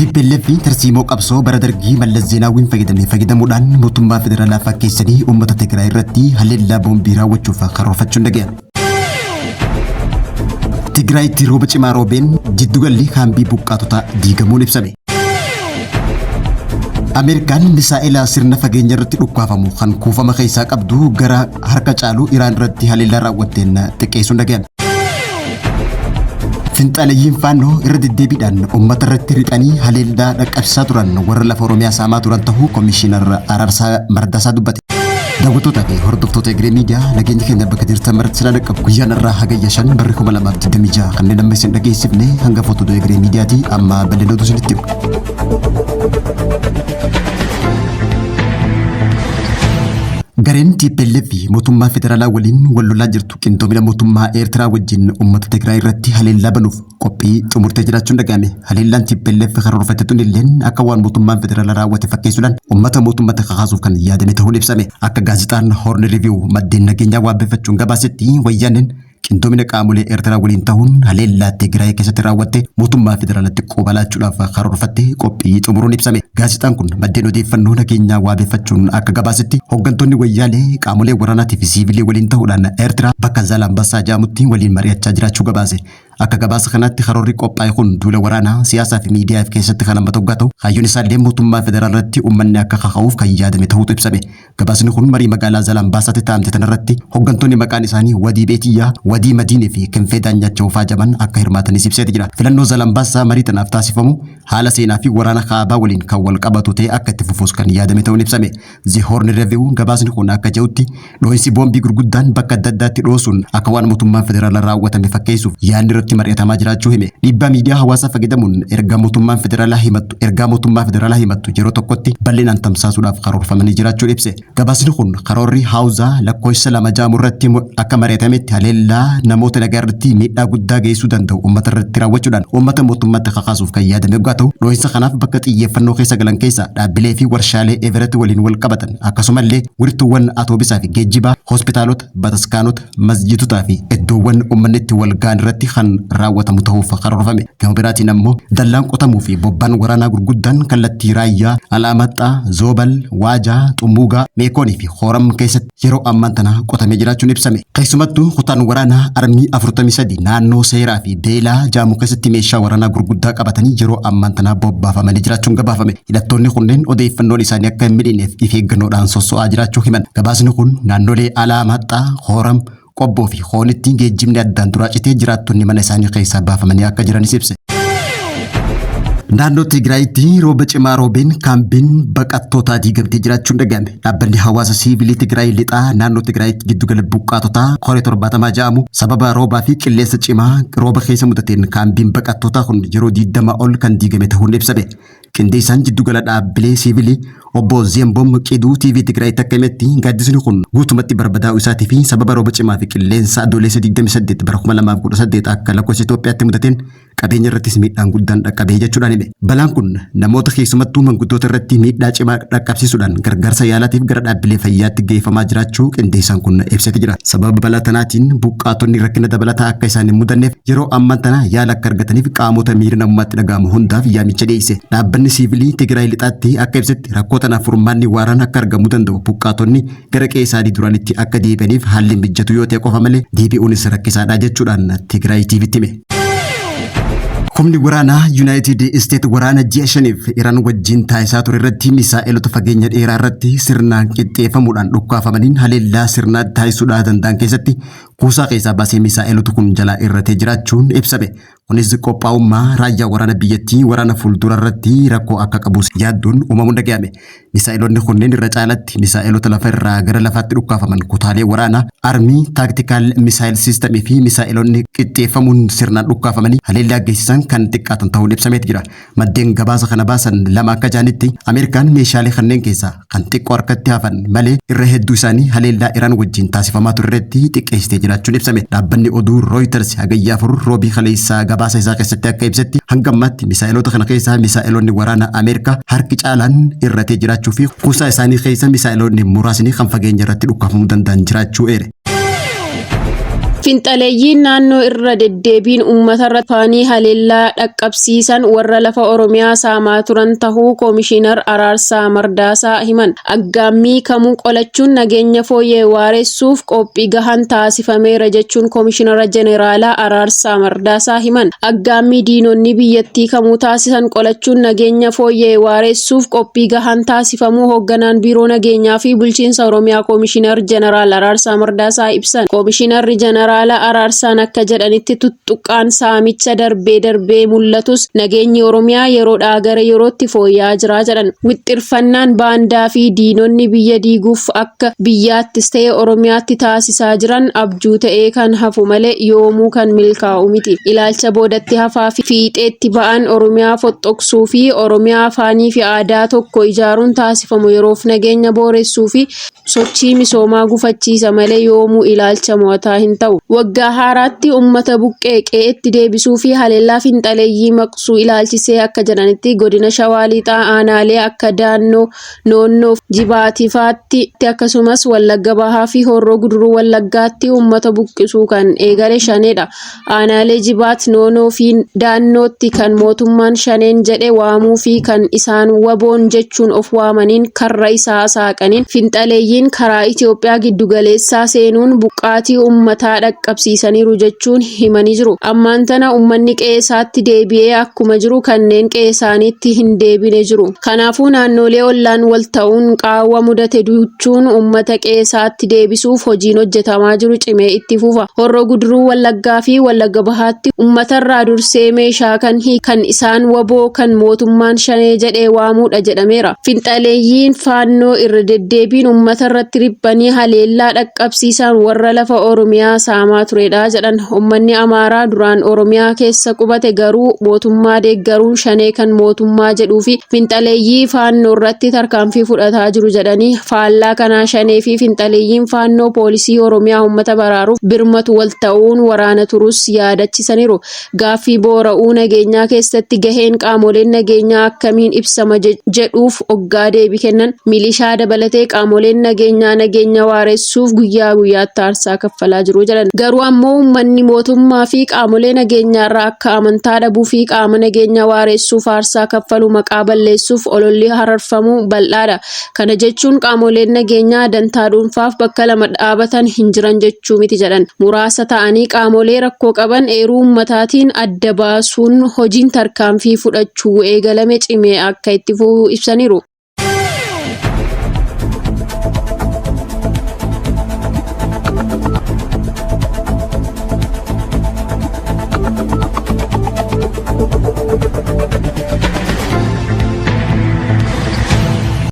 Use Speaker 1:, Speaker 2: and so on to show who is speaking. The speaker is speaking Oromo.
Speaker 1: TPLF tarsiimoo qabsoo bara Dargii Mallas Zeenaawwiin fayyadame fayyadamuudhaan mootummaa federaalaa fakkeessanii uummata Tigraay irratti haleellaa boombii raawwachuuf karoorfachuun dhaga'ame. Tigraayitti rooba cimaa roobeen jiddugalli kaambii buqqaatotaa diigamuun ibsame. Ameerikaan misaa'ela sirna fageenya irratti dhukkaafamu kan kuufama keessaa qabdu gara harka caalu Iraan irratti haleellaa raawwatteen xiqqeessuun dhaga'ame. Finxaaleyyiin Faannoo irra deddeebiidhaan uummata irratti riphanii haleellaa dhaqqabsiisaa turan warra lafa Oromiyaa saamaa turan ta'uu Komishiinar Araarsaa Mardaasaa dubbate. Daawwattootaa fi hordoftoota Egeree Miidiyaa, nageenyi keenya bakka jirtan maratti sinaa dhaqqabu. Guyyaan irraa Hagayya 5 barri 2026 kanneen amma isin dhageessifne hanga footoo Egeree Miidiyaati, amma bal'inootu isinitti himu. Gareen TPLF mootummaa federaalaa waliin wal lolaa jirtu qindoomina mootummaa Eertiraa wajjin uummata Tigraay irratti haleellaa banuuf qophii xumurtee jiraachuun dhaga'ame. Haleellaan TPLF karoorfatte tun illeen akka waan mootummaan federaalaa raawwate fakkeessuudhaan uummata mootummatti kakaasuuf kan yaadame ta'uun ibsame. Akka gaazexaan Horn Review maddeen nageenyaa waabeffachuun gabaasetti, Wayyaaneen qindoomina qaamolee Eertiraa waliin ta'uun haleellaa Tigraay keessatti raawwatte mootummaa federaalatti quba laachuudhaaf karoorfatte qophii xumuruun ibsame. Gaazexaan kun maddeen odeeffannoo nageenyaa waabeffachuun akka gabaasetti, hooggantoonni Wayyaalee qaamolee waraanaatii fi siivilii waliin ta'uudhaan Eertiraa bakka Zaalaambassaa jedhamutti waliin mari'achaa jiraachuu gabaase. Akka gabaasa kanaatti karoorri qophaa'e kun duula waraanaa, siyaasaa fi miidiyaa keessatti kan hammatu hoggaa ta'u, kaayyoon isaallee mootummaa federaalaa irratti uummanni akka kaka'uuf kan yaadame ta'uutu ibsame. Gabaasni kun marii magaalaa Zalambaasaatti taa'amte tanarratti hoggantoonni maqaan isaanii Wadii Beetiyyaa, Wadii Madiinee fi Kinfee Daanyaachoo faa jedhaman akka hirmaatanis ibseeti jira. Filannoo Zalambaasaa marii tanaaf taasifamu haala seenaa fi waraana kaabaa waliin kan wal qabatu ta'ee akka itti fufuus kan yaadame ta'uun ibsame. The Horn Review gabaasni kun akka jedhutti, dhoohinsi boombii gurguddaan bakka adda addaatti dhoosuun akka waan mootummaan federaalaa raawwatame fakkeessuuf yaadni irratti mari'atamaa jiraachuu hime. Dhiibbaa miidiyaa hawaasaa fayyadamuun ergaa mootummaan federaalaa himattu ergaa mootummaa federaalaa himattu yeroo tokkotti bal'inaan tamsaasuudhaaf karoorfamanii jiraachuu ibse. Gabaasni kun karoorri Haawuzaa lakkoofsa 2 jedhamu irratti akka mari'atametti, haleellaa namoota nagaa irratti miidhaa guddaa geessisuu danda'u uummata irratti raawwachuudhaan uummata mootummaatti kakaasuuf kan yaadame yoggaa ta'u, dhoohinsa kanaaf bakka xiyyeeffannoo keessa galan keessa dhaabbilee fi warshaalee Everett waliin wal qabatan, akkasumallee wirtuuwwan atoobisaa fi geejjibaa, hospitaalota, bataskaanota, masjiidotaa fi iddoowwan uummanni itti wal ga'an irratti kan raawwatamu ta'uuf karoorfame. Gama biraatiin ammoo dallaan qotamuu fi bobbaan waraanaa gurguddaan kallattii Raayyaa, Alaamaxxaa, Zoobal, Waajaa, Xummuugaa, Meekoonii fi Hooram keessatti yeroo ammaan tana qotamee jiraachuun ibsame. Keessumattuu kutaan waraanaa Armii 43 naannoo Seeraa fi Beelaa jaamu keessatti meeshaa waraanaa gurguddaa qabatanii yeroo ammaan tana bobbaafamanii jiraachuun gabaafame. Hidhattoonni kunneen odeeffannoon isaanii akka hin midhineef if eeggannoodhaan sosso'aa jiraachuu himan. Gabaasni kun naannolee Alaamaxxaa, Hooram, Qobboo fi Hoonitti geejjibni addaan duraa citee jiraattonni mana isaanii keessaa baafamanii akka jiranis ibse. Naannoo Tigraayitti rooba cimaa roobeen kaambiin baqattootaa diigamtee jiraachuun dhaga'ame. Dhaabbanni hawaasa siivilii Tigraay lixaa naannoo Tigraayitti giddugala buqqaatotaa koree 70 jedhamu sababa roobaa fi qilleensa cimaa rooba keessa mudateen kaambiin baqattootaa kun yeroo 20 ol kan diigame ta'uun ibsame. Qindeessaan jiddugala dhaabbilee siivilii obbo Zeemboom Qiduu TV Tigraayitti akka himetti, gaaddisni kun guutumatti barbadaa'uu isaatii fi sababa rooba cimaa fi qilleensa Adoolessa 28 bara 2018 akka lakkoofsa Itoophiyaatti mudateen qabeenya irrattis miidhaan guddaan dhaqqabee jechuudhaan hime. Balaan kun namoota, keessumattuu manguddoota irratti miidhaa cimaa dhaqqabsiisuudhaan gargaarsa yaalaatiif gara dhaabbilee fayyaatti geeffamaa jiraachuu qindeessaan kun ibseeti jira. Sababa balaa tanaatiin buqqaatonni rakkina dabalataa akka isaan hin mudanneef yeroo ammaan tana yaala akka argataniif qaamota miira namummaatti dhaga'amu hundaaf yaamicha dhiyeesse. Dhaabbanni siivilii Tigraay lixaatti akka ibsetti, rakkoo tanaaf furmaanni waaraan akka argamuu danda'u buqqaatonni gara qe'ee isaanii duraanitti akka deebi'aniif haalli mijatu yoo ta'e qofa malee deebi'uunis rakkisaadha jechuudhaan Tigraay TVtti hime. Humni waraanaa Yuunaayitid Isteet waraana ji'a 5f Iraan wajjin taasisaa ture irratti misaa'elota fageenya dheeraa irratti sirnaan qixxeeffamuudhaan dhukkaafamaniin haleellaa sirnaa taasisuudhaa danda'an keessatti kuusaa keessaa baasee misaa'elota kun jalaa irratee jiraachuun ibsame. Kunis qophaa'ummaa raayyaa waraana biyyattii waraana fuuldura irratti rakkoo akka qabus yaaddoon uumamuun dhaga'ame. Misaa'elonni kunneen irra caalatti misaa'elota lafa irraa gara lafaatti dhukkaafaman kutaalee waraanaa Army Tactical Missile System fi misaa'elonni qixxeeffamuun sirnaan dhukkaafamanii haleellaa geessisan kan xiqqaatan ta'uun ibsameeti jira. Maddeen gabaasa kana baasan lama akka jedhanitti, Ameerikaan meeshaalee kanneen keessaa kan xiqqoo harkatti hafan malee irra hedduu isaanii haleellaa Iraan wajjin taasifamaa ture irratti xiqqeessitee jiraachuun ibsame. Dhaabbanni oduu Reuters Hagayya 4, Roobii kaleessaa gabaasa isaa keessatti akka ibsetti, hanga ammaatti misaa'eloota kana keessaa misaa'eloonni waraana Ameerikaa harki caalaan irratee jiraachuu fi kuusaa isaanii keessa misaa'eloonni muraasni kan fageenya irratti dhukaafamuu danda'an jiraachuu eere.
Speaker 2: Finxaleeyyiin naannoo irra deddeebiin uummatarra faanii haleellaa dhaqqabsiisan warra lafa Oromiyaa saamaa turan tahuu Koomishinar Araarsaa Mardaasaa himan. Aggaammii kamuu qolachuun nageenya fooyya'e waaressuuf qophii gahaan taasifameera jechuun Koomishinara Jeneraalaa Araarsaa Mardaasaa himan. Aggaammii diinonni biyyattii kamuu taasisan qolachuun nageenya fooyya'e waaressuuf qophii gahaan taasifamuu hoogganaan Biiroo Nageenyaa fi Bulchiinsa Oromiyaa Koomishinar Jeneraal Araarsaa Mardaasaa ibsan. Koomishinarri Jeneraalaa Araarsaan akka jedhanitti, tuttuqqaan saamicha darbee darbee mul'atus nageenyi Oromiyaa yeroodhaa gara yerootti fooyya'aa jira jedhan. Wixxirfannaan baandaa fi diinonni biyya diiguuf akka biyyaattis ta'e Oromiyaatti taasisaa jiran abjuu ta'ee kan hafu malee yoomuu kan milkaa'u miti. Ilaalcha boodatti hafaa fi fiixeetti ba'an Oromiyaa foxxoqsuu fi Oromiyaa afaanii fi aadaa tokko ijaaruun taasifamu yeroof nageenya booressuu fi sochii misoomaa gufachiisa malee yoomuu ilaalcha mo'ataa hin ta'u. Waggaa haaraatti uummata buqqa'e qe'eetti deebisuu fi haleellaa finxaleeyyii maqsuu ilaalchisee akka jedhanitti, godina Shawaa Lixaa aanaalee akka Daannoo, Noonnoo, Jibaatifaatti akkasumas Wallagga Bahaa fi Horroo Guduruu Wallaggaatti uummata buqqisuu kan eegale Shaneedha. Aanaalee Jibaat, Noonoo fi Daannootti kan mootummaan Shaneen jedhe waamuu fi kan isaan WBOn jechuun of waamaniin karra isaa saaqaniin finxaleeyyiin karaa Itoophiyaa giddugaleessaa seenuun buqqaatii uummataa dhaqqabsiisaniiru jechuun himanii jiru. Ammaan tana uummanni qe'ee isaatti deebi'ee akkuma jiru kanneen qe'ee isaaniitti hin deebine jiru. Kanaafuu naannolee ollaan wal ta'uun qaawwa mudate duuchuun uummata qe'ee isaatti deebisuuf hojiin hojjetamaa jiru cimee itti fufa. Horroo Guduruu Wallaggaa fi Wallagga Bahaatti uummatarraa dursee meeshaa kan kan isaan WBO kan mootummaan Shanee jedhee waamuudha jedhameera. Finxaleeyyiin Faannoo irra deddeebiin uummatarratti riphanii haleellaa dhaqqabsiisan warra lafa Oromiyaa saamaa turedha jedhan. Uummanni Amaaraa duraan Oromiyaa keessa qubate garuu mootummaa deeggaruun Shanee kan mootummaa jedhuu fi finxaleeyyii Faannoo irratti tarkaanfii fudhataa jiru jedhanii, faallaa kanaa Shanee fi finxaleeyyiin Faannoo poolisii Oromiyaa uummata baraaruuf birmatu wal ta'uun waraana turus yaadachisaniiru. Gaaffii boora'uu nageenyaa keessatti gaheen qaamoleen nageenyaa akkamiin ibsama jedhuuf oggaa deebii kennan, milishaa dabalatee qaamoleen nageenyaa nageenya waaressuuf guyyaa guyyaatti aarsaa kaffalaa jiru jedhan. Garuu ammoo uummanni mootummaa fi qaamolee nageenyaarraa akka amantaa dhabuu fi qaama nageenya waaressuuf aarsaa kaffalu maqaa balleessuuf ololli hararfamuu bal'aadha. Kana jechuun qaamoleen nageenyaa dantaa dhuunfaaf bakka lama dhaabatan hin jiran jechuu miti jedhan. Muraasa ta'anii qaamolee rakkoo qaban eeruu uummataatiin adda baasuun hojiin tarkaanfii fudhachuu eegalame cimee akka itti fufu ibsaniiru.